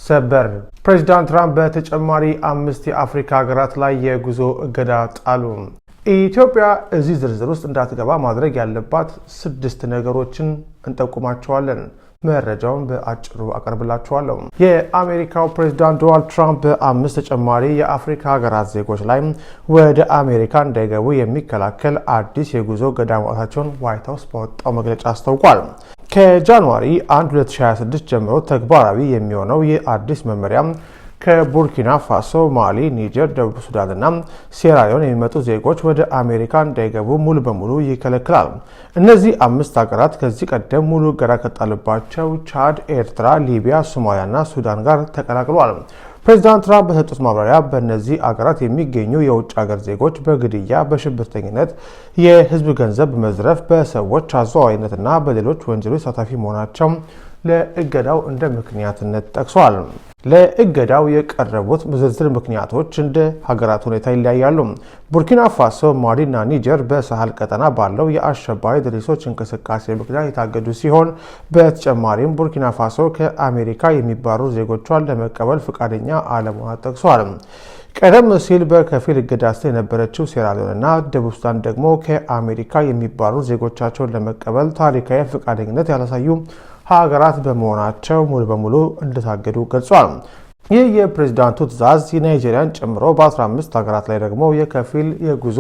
ሰበር! ፕሬዚዳንት ትራምፕ በተጨማሪ አምስት የአፍሪካ ሀገራት ላይ የጉዞ እገዳ ጣሉ። ኢትዮጵያ እዚህ ዝርዝር ውስጥ እንዳትገባ ማድረግ ያለባት ስድስት ነገሮችን እንጠቁማችኋለን። መረጃውን በአጭሩ አቀርብላችኋለሁ። የአሜሪካው ፕሬዚዳንት ዶናልድ ትራምፕ በአምስት ተጨማሪ የአፍሪካ ሀገራት ዜጎች ላይ ወደ አሜሪካ እንዳይገቡ የሚከላከል አዲስ የጉዞ እገዳ ማውጣታቸውን ዋይት ሀውስ ባወጣው መግለጫ አስታውቋል። ከ January 1 2026 ጀምሮ ተግባራዊ የሚሆነው ይህ አዲስ መመሪያ ከቡርኪና ፋሶ፣ ማሊ፣ ኒጀር፣ ደቡብ ሱዳን እና ሴራሊዮን የሚመጡ ዜጎች ወደ አሜሪካ እንዳይገቡ ሙሉ በሙሉ ይከለክላል። እነዚህ አምስት ሀገራት ከዚህ ቀደም ሙሉ እገዳ ከጣለባቸው ቻድ፣ ኤርትራ፣ ሊቢያ፣ ሶማሊያ እና ሱዳን ጋር ተቀላቅሏል። ፕሬዚዳንት ትራምፕ በሰጡት ማብራሪያ በእነዚህ አገራት የሚገኙ የውጭ ሀገር ዜጎች በግድያ፣ በሽብርተኝነት፣ የህዝብ ገንዘብ በመዝረፍ፣ በሰዎች አዘዋዋሪነትና በሌሎች ወንጀሎች ተሳታፊ መሆናቸው ለእገዳው እንደ ምክንያትነት ጠቅሷል። ለእገዳው የቀረቡት ዝርዝር ምክንያቶች እንደ ሀገራት ሁኔታ ይለያያሉ። ቡርኪና ፋሶ፣ ማሊና ኒጀር በሳህል ቀጠና ባለው የአሸባሪ ድርጅቶች እንቅስቃሴ ምክንያት የታገዱ ሲሆን፣ በተጨማሪም ቡርኪና ፋሶ ከአሜሪካ የሚባረሩ ዜጎቿን ለመቀበል ፈቃደኛ አለመሆኗ ጠቅሷል። ቀደም ሲል በከፊል እገዳ ስር የነበረችው ሴራሊዮንና ደቡብ ሱዳን ደግሞ ከአሜሪካ የሚባረሩ ዜጎቻቸውን ለመቀበል ታሪካዊ ፈቃደኝነት ያላሳዩ ሀገራት በመሆናቸው ሙሉ በሙሉ እንደታገዱ ገልጿል። ይህ የፕሬዝዳንቱ ትዕዛዝ የናይጄሪያን ጨምሮ በ15 ሀገራት ላይ ደግሞ የከፊል የጉዞ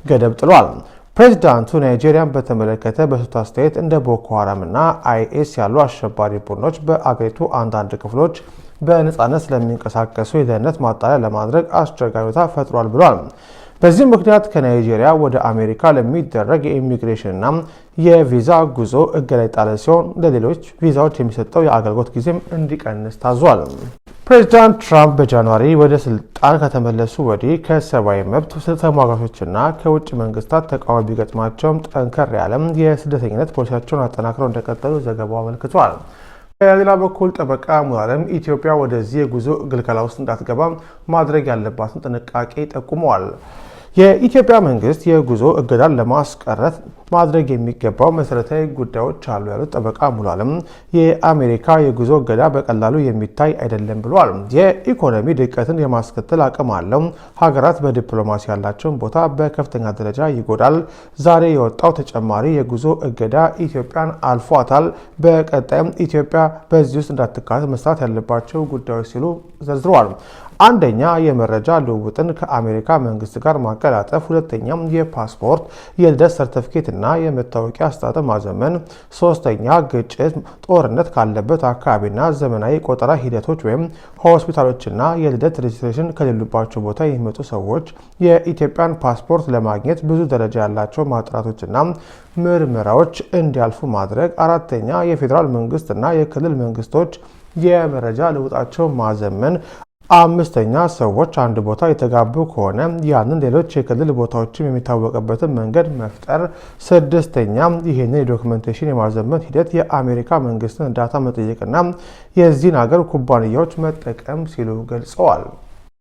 ገደብ ጥሏል። ፕሬዝዳንቱ ናይጄሪያን በተመለከተ በሰጡት አስተያየት እንደ ቦኮ ሃራም እና አይኤስ ያሉ አሸባሪ ቡድኖች በአገሪቱ አንዳንድ ክፍሎች በነፃነት ስለሚንቀሳቀሱ የደህንነት ማጣሪያ ለማድረግ አስቸጋሪ ሁኔታ ፈጥሯል ብሏል። በዚህ ምክንያት ከናይጄሪያ ወደ አሜሪካ ለሚደረግ የኢሚግሬሽንና የቪዛ ጉዞ እገዳ የጣለ ሲሆን፣ ለሌሎች ቪዛዎች የሚሰጠው የአገልግሎት ጊዜም እንዲቀንስ ታዟል። ፕሬዚዳንት ትራምፕ በ January ወደ ስልጣን ከተመለሱ ወዲህ ከሰብአዊ መብት ተሟጋቾችና ከውጭ መንግስታት ተቃውሞ ቢገጥማቸውም ጠንከር ያለም የስደተኝነት ፖሊሲያቸውን አጠናክረው እንደቀጠሉ ዘገባው አመልክቷል። በሌላ በኩል ጠበቃ ሙሉዓለም ኢትዮጵያ ወደዚህ የጉዞ ክልከላ ውስጥ እንዳትገባ ማድረግ ያለባትን ጥንቃቄ ጠቁመዋል። የኢትዮጵያ መንግስት የጉዞ እገዳን ለማስቀረት ማድረግ የሚገባው መሰረታዊ ጉዳዮች አሉ ያሉት ጠበቃ ሙሉዓለም የአሜሪካ የጉዞ እገዳ በቀላሉ የሚታይ አይደለም ብሏል። የኢኮኖሚ ድቀትን የማስከተል አቅም አለው። ሀገራት በዲፕሎማሲ ያላቸውን ቦታ በከፍተኛ ደረጃ ይጎዳል። ዛሬ የወጣው ተጨማሪ የጉዞ እገዳ ኢትዮጵያን አልፏታል። በቀጣይም ኢትዮጵያ በዚህ ውስጥ እንዳትካተት መስራት ያለባቸው ጉዳዮች ሲሉ ዘርዝረዋል። አንደኛ፣ የመረጃ ልውውጥን ከአሜሪካ መንግስት ጋር ማቀላጠፍ፣ ሁለተኛ፣ የፓስፖርት፣ የልደት ሰርተፍኬት እና የመታወቂያ አሰጣጥ ማዘመን፣ ሶስተኛ፣ ግጭት፣ ጦርነት ካለበት አካባቢና ዘመናዊ ቆጠራ ሂደቶች ወይም ሆስፒታሎችና የልደት registration ከሌሉባቸው ቦታ የሚመጡ ሰዎች የኢትዮጵያን ፓስፖርት ለማግኘት ብዙ ደረጃ ያላቸው ማጣራቶችና ምርመራዎች እንዲያልፉ ማድረግ፣ አራተኛ፣ የፌዴራል መንግስትና የክልል መንግስቶች የመረጃ ልውውጣቸው ማዘመን፣ አምስተኛ፣ ሰዎች አንድ ቦታ የተጋቡ ከሆነ ያንን ሌሎች የክልል ቦታዎችም የሚታወቅበትን መንገድ መፍጠር፣ ስድስተኛ፣ ይህንን የ documentation የማዘመን ሂደት የአሜሪካ መንግስትን እርዳታ መጠየቅና የዚህን ሀገር ኩባንያዎች መጠቀም ሲሉ ገልጸዋል።